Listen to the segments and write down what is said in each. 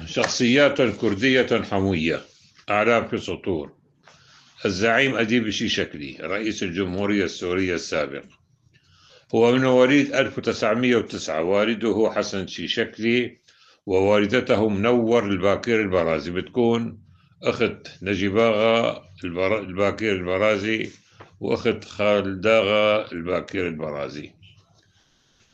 شخصيات كردية حموية، أعلام في سطور. الزعيم أديب الشيشكلي رئيس الجمهورية السورية السابق، هو من مواليد 1909. والده حسن شيشكلي ووالدته منور الباكير البرازي، بتكون أخت نجيب آغا الباكير البرازي وأخت خالد آغا الباكير البرازي.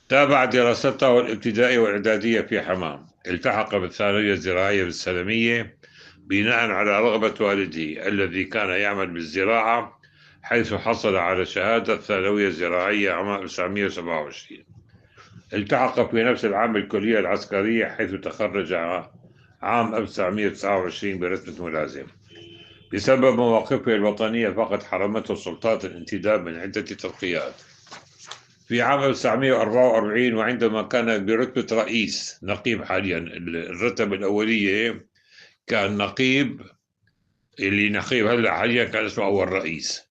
تابع دراسته الابتدائية والإعدادية في حماة. التحق بالثانوية الزراعية بالسلمية بناء على رغبة والده الذي كان يعمل بالزراعة، حيث حصل على شهادة الثانوية الزراعية عام 1927. التحق في نفس العام بالكلية العسكرية، حيث تخرج عام 1929 برتبة ملازم. بسبب مواقفه الوطنية فقد حرمته السلطات الانتداب من عدة ترقيات. في عام 1944 وعندما كان برتبة رئيس نقيب حاليا، الرتب الأولية كان نقيب، اللي نقيب هلا حاليا كان اسمه أول رئيس.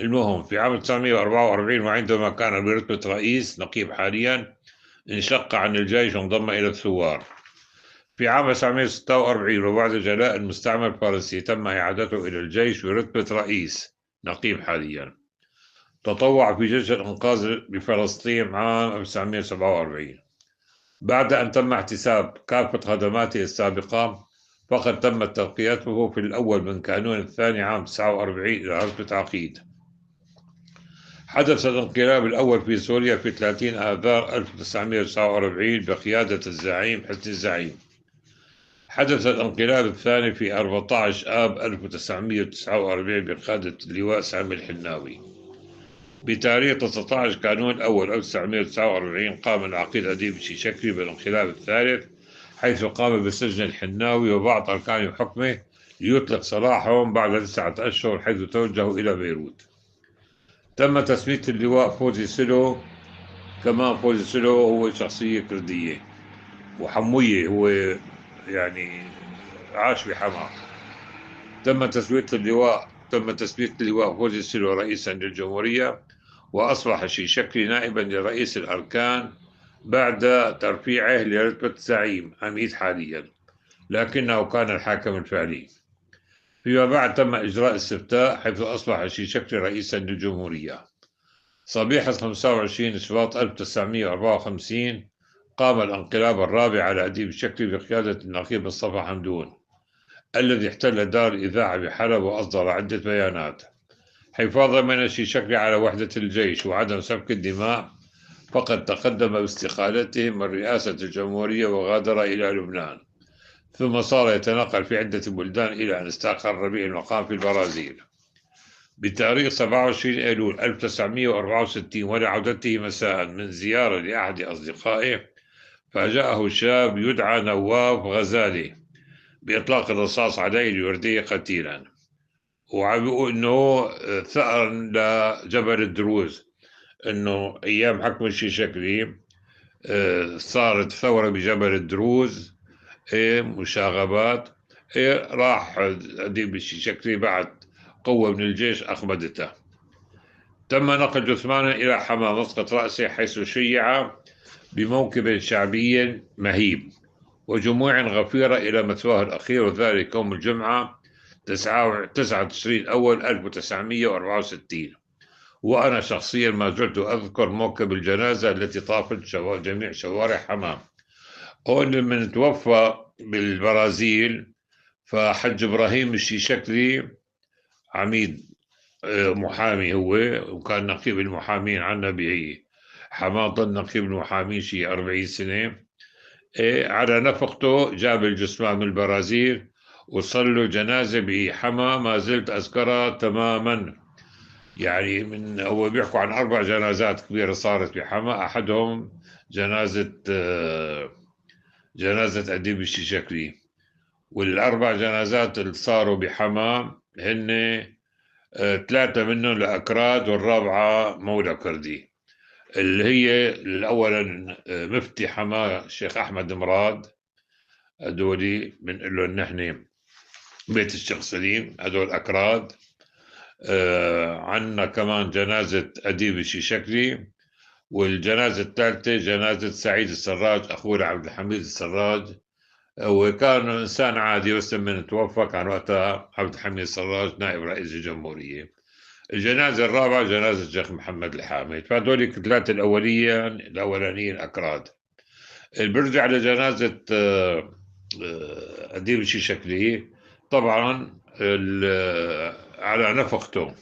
المهم في عام 1944 وعندما كان برتبة رئيس نقيب حاليا انشق عن الجيش وانضم إلى الثوار. في عام 1946 وبعد جلاء المستعمر الفرنسي تم إعادته إلى الجيش برتبة رئيس نقيب حاليا. تطوع في جيش الإنقاذ بفلسطين عام 1947. بعد أن تم احتساب كافة خدماته السابقة فقد تمت ترقيته في الأول من كانون الثاني عام 49 إلى رتبة عقيد. حدث الانقلاب الأول في سوريا في 30 آذار 1949 بقيادة الزعيم حسني الزعيم. حدث الانقلاب الثاني في 14 آب 1949 بقيادة اللواء سامي الحناوي. بتاريخ 19 كانون الأول 1949 قام العقيد أديب الشيشكلي بالانقلاب الثالث، حيث قام بسجن الحناوي وبعض أركان حكمه ليطلق سراحهم بعد 9 أشهر، حيث توجهوا إلى بيروت. تم تسمية اللواء فوزي سلو، كمان فوزي سلو هو شخصية كردية وحموية، هو يعني عاش بحماة. تم تسمية اللواء فوزي سلو رئيسا للجمهورية، وأصبح شيشكلي نائبا لرئيس الأركان بعد ترفيعه لرتبة زعيم عميد حاليا، لكنه كان الحاكم الفعلي. فيما بعد تم إجراء استفتاء حيث أصبح شيشكلي رئيسا للجمهورية. صبيحة 25 شباط 1954 قام الانقلاب الرابع على أديب الشكلي بقيادة النقيب مصطفى حمدون الذي احتل دار الإذاعة بحلب وأصدر عدة بيانات. حفاظا من الشيشكلي على وحدة الجيش وعدم سفك الدماء، فقد تقدم باستقالته من رئاسة الجمهورية وغادر إلى لبنان، ثم صار يتنقل في عدة بلدان إلى أن استقر به المقام في البرازيل. بتاريخ 27 أيلول 1964 ولعودته مساء من زيارة لأحد أصدقائه، فاجأه شاب يدعى نواف غزالي بإطلاق الرصاص عليه ليرديه قتيلا. وعم بيقول إنه ثأرا لجبل الدروز، إنه أيام حكم الشيشكلي صارت ثورة بجبل الدروز، مشاغبات، راح أديب الشيشكلي بعد قوة من الجيش أخمدته. تم نقل جثمانه إلى حماة مسقط رأسه، حيث شيع بموكب شعبي مهيب وجموع غفيرة إلى مثواه الأخير، وذلك يوم الجمعة 9 تشرين أول 1964. وأنا شخصيا ما زلت أذكر موكب الجنازة التي طافت جميع شوارع حماة. هون لما توفى بالبرازيل فحج إبراهيم الشيشكلي عميد، محامي هو، وكان نقيب المحامين عنا بحماة، ضل نقيب المحامين شي 40 سنة. على نفقته جاب الجثمان من البرازيل وصلوا جنازة بحما، ما زلت أذكرها تماما. من هو بيحكوا عن 4 جنازات كبيرة صارت بحما، أحدهم جنازة أديب الشيشكلي. والأربع جنازات اللي صاروا بحما هن، 3 منهم لأكراد والرابعة مولى كردي، اللي هي الأولا، مفتي حما الشيخ أحمد مراد، هدولي بنقول لهم نحن بيت الشيخ سليم، هدول أكراد. عنا كمان جنازة أديب الشيشكلي، والجنازة الثالثة جنازة سعيد السراج أخوه عبد الحميد السراج. وكان إنسان عادي، بس لما توفى كان وقتها عبد الحميد سراج نائب رئيس الجمهورية. الجنازة الرابعة جنازة الشيخ محمد الحامد. فهدول الثلاثة الأولية الأولانيين أكراد. اللي برجع لجنازة أديب الشيشكلي، طبعا على نفقته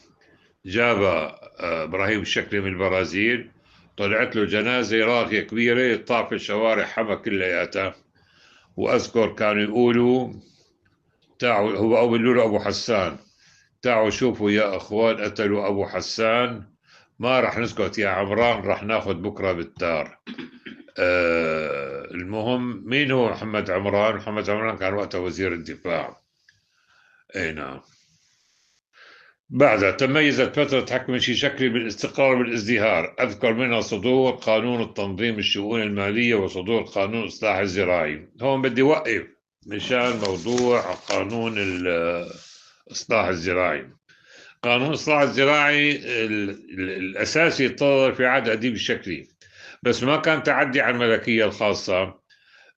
جاب إبراهيم الشكلي من البرازيل، طلعت له جنازة راقية كبيرة طاف الشوارع حما كلياتها. وأذكر كانوا يقولوا تعوا، هو أو بيقولوا له أبو حسان، تعوا شوفوا يا أخوان قتلوا أبو حسان، ما رح نسكت يا عمران، رح ناخذ بكرة بالتار. المهم مين هو محمد عمران؟ محمد عمران كان وقتها وزير الدفاع. اي نعم. بعدها تميزت فترة حكم الشيشكلي بالاستقرار والازدهار، أذكر منها صدور قانون التنظيم الشؤون المالية وصدور قانون الإصلاح الزراعي. هون بدي وقف مشان موضوع قانون الإصلاح الزراعي. قانون الإصلاح الزراعي الأساسي طلع في عهد أديب الشكلي، بس ما كان تعدي على الملكية الخاصة،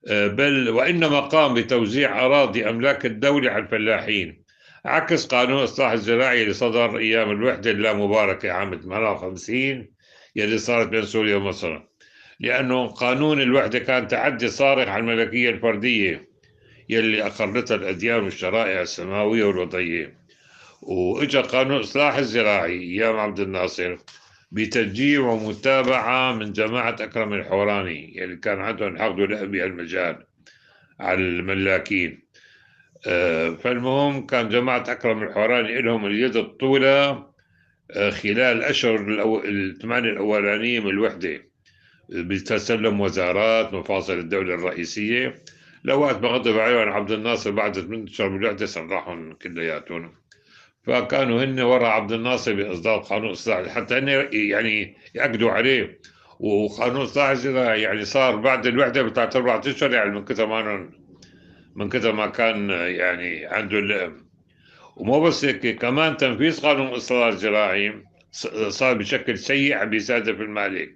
بل وإنما قام بتوزيع أراضي أملاك الدولة على الفلاحين، عكس قانون الإصلاح الزراعي اللي صدر أيام الوحدة اللامباركة عام 58 يلي صارت بين سوريا ومصر، لأنه قانون الوحدة كان تعدي صارخ على الملكية الفردية يلي أقرتها الأديان والشرائع السماوية والوضعية. وإجا قانون الإصلاح الزراعي أيام عبد الناصر بتشجيع ومتابعة من جماعة أكرم الحوراني يلي كان عندهم حقد ولعب بهالمجال على الملاكين. فالمهم كان جماعة أكرم الحوراني لهم اليد الطولة خلال الأشهر الثمانية الأولانية من الوحدة بتسلم وزارات مفاصل الدولة الرئيسية، لوقت ما غضب عليهم عبد الناصر بعد 8 أشهر من الوحدة سرحهم كلياتهم. فكانوا هن وراء عبد الناصر بإصدار قانون إصلاح حتى هن يعني يأكدوا عليه. وقانون إصلاح الزراعي يعني صار بعد الوحدة بثلاث 4 أشهر، يعني من كثر ما كان يعني عنده اللئم. ومو بس هيك، كمان تنفيذ قانون الإصلاح الزراعي صار بشكل سيء عم بيستهدف المالك.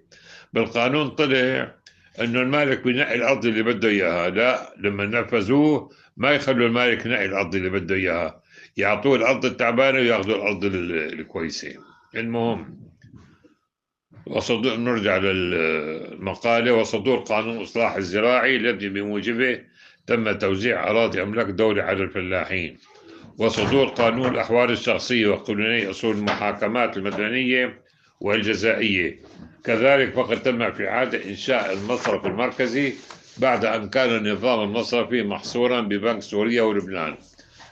بالقانون طلع انه المالك بينقي الارض اللي بده اياها، لا لما نفذوه ما يخلوا المالك ينقي الارض اللي بده اياها، يعطوه الارض التعبانه وياخذوا الارض الكويسه. المهم وصدور، نرجع للمقاله، وصدور قانون الاصلاح الزراعي الذي بموجبه تم توزيع اراضي املاك دوله على الفلاحين، وصدور قانون الاحوال الشخصيه وقانوني اصول المحاكمات المدنيه والجزائيه. كذلك فقد تم في عهد إنشاء المصرف المركزي بعد أن كان النظام المصرفي محصورا ببنك سوريا ولبنان،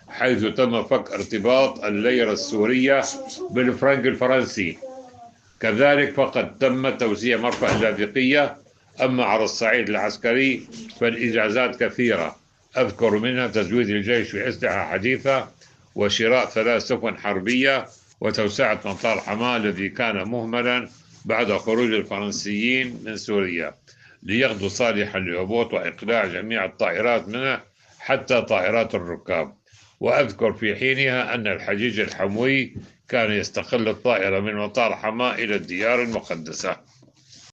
حيث تم فك ارتباط الليرة السورية بالفرنك الفرنسي. كذلك فقد تم توزيع مرفأ اللاذقية. أما على الصعيد العسكري فالإجازات كثيرة، أذكر منها تزويد الجيش بأسلحة حديثة وشراء 3 سفن حربية وتوسعة مطار حماة الذي كان مهملا بعد خروج الفرنسيين من سوريا ليغدو صالحا للهبوط وإقلاع جميع الطائرات منه حتى طائرات الركاب. وأذكر في حينها أن الحجيج الحموي كان يستقل الطائرة من مطار حماة إلى الديار المقدسة.